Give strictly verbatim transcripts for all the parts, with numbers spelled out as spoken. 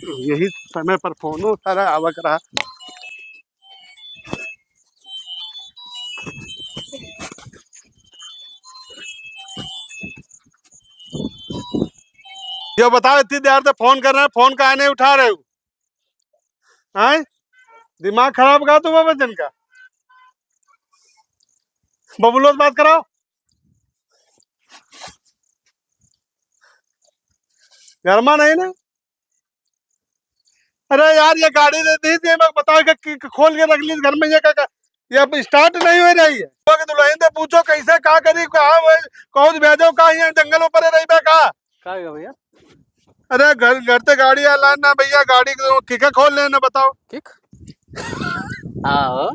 यही समय पर फोनो सारा आवक रहा। यो बताओ, इतनी देर से फोन कर रहे हैं, फोन काहे नहीं उठा रहे हो? हैं? दिमाग खराब का तुम्हारे बच्चन का? बबलू से बात कराओ। घर में नहीं ना? अरे यार, ये गाड़ी दे दी थी, मैं बताओ कि, कि खोल के रख ली घर में, ये का, का, ये अब स्टार्ट नहीं हो रही है। तो दुल्हन से पूछो कैसे, का करी, कहाँ वो, कौन भेजो, का यहाँ जंगल ऊपर रही बे का? का हो गया भैया? अरे घर, घर से गाड़ी आ लाना भैया, गाड़ी को किक खोल लेना, बताओ। किक? हाँ हो।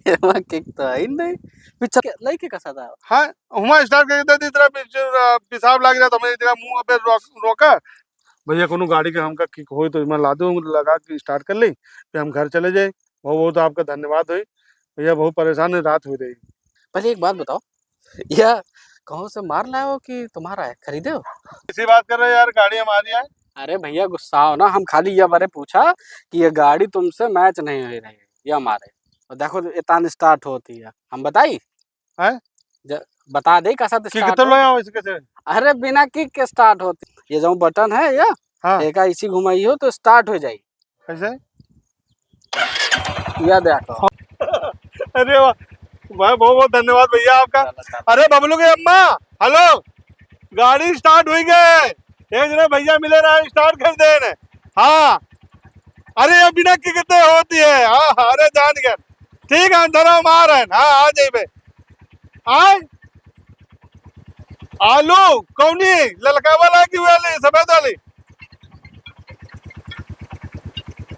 एमा किक तो है ही नहीं। पीछे के, लइके का साथ आवा? हाँ, हुआ स्टार्ट करके दे दी, तेरा पीछे, आ, पेशाब लाग रहा था, मैं तेरा मुंह पे रोक, रोका। भैया, कोनो गाड़ी के हमका किक होई तो इमा ला दो, लगा के स्टार्ट कर ली, फिर हम घर चले जाए। बहुत बहुत आपका धन्यवाद होई। भैया, बहुत परेशान है, रात हो रही। पहले एक बात बताओ, यह कहूँ से मार लाए हो कि तुम्हारा है, खरीदे हो? इसी बात कर रहे हैं यार, गाड़ी हमारी है। अरे भैया, गुस्सा हो ना, हम खाली यह बारे पूछा कि ये गाड़ी तुमसे मैच नहीं हो रही है, ये हमारे। और देखो, इतान स्टार्ट होती है, हम बताई? हैं? ज-, बता दे, का साथ किक स्टार्ट तो हो? लो आओ इसके से। अरे, बिना किक के स्टार्ट होती। ये जो बटन है, ये, हाँ। एका इसी घुमाई हो तो स्टार्ट हो जाई। कैसे? या देखो। अरे वाह, भाई, बहुत बहुत धन्यवाद भैया आपका। चलो, चलो। अरे बबलू की अम्मा, हेलो, गाड़ी स्टार्ट हुई गए। एक जने भैया मिले रहा, स्टार्ट कर दे ने। हाँ, अरे ये बिना किक के होती है। हाँ, हाँ, अरे जान गए। ठीक है, अंधरा मार है। हाँ, आ जाइबे। आय? आलू कौनी? ललका वाला कि वाली, सफेद वाली?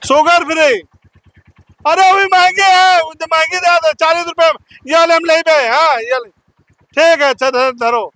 शुगर फ्री। अरे, वो महंगे है, वो तो महंगे ज्यादा, चालीस रुपए में। ये वाले हम लेबे, हाँ, ये वाले। ठीक है, अच्छा, धर-, धरो।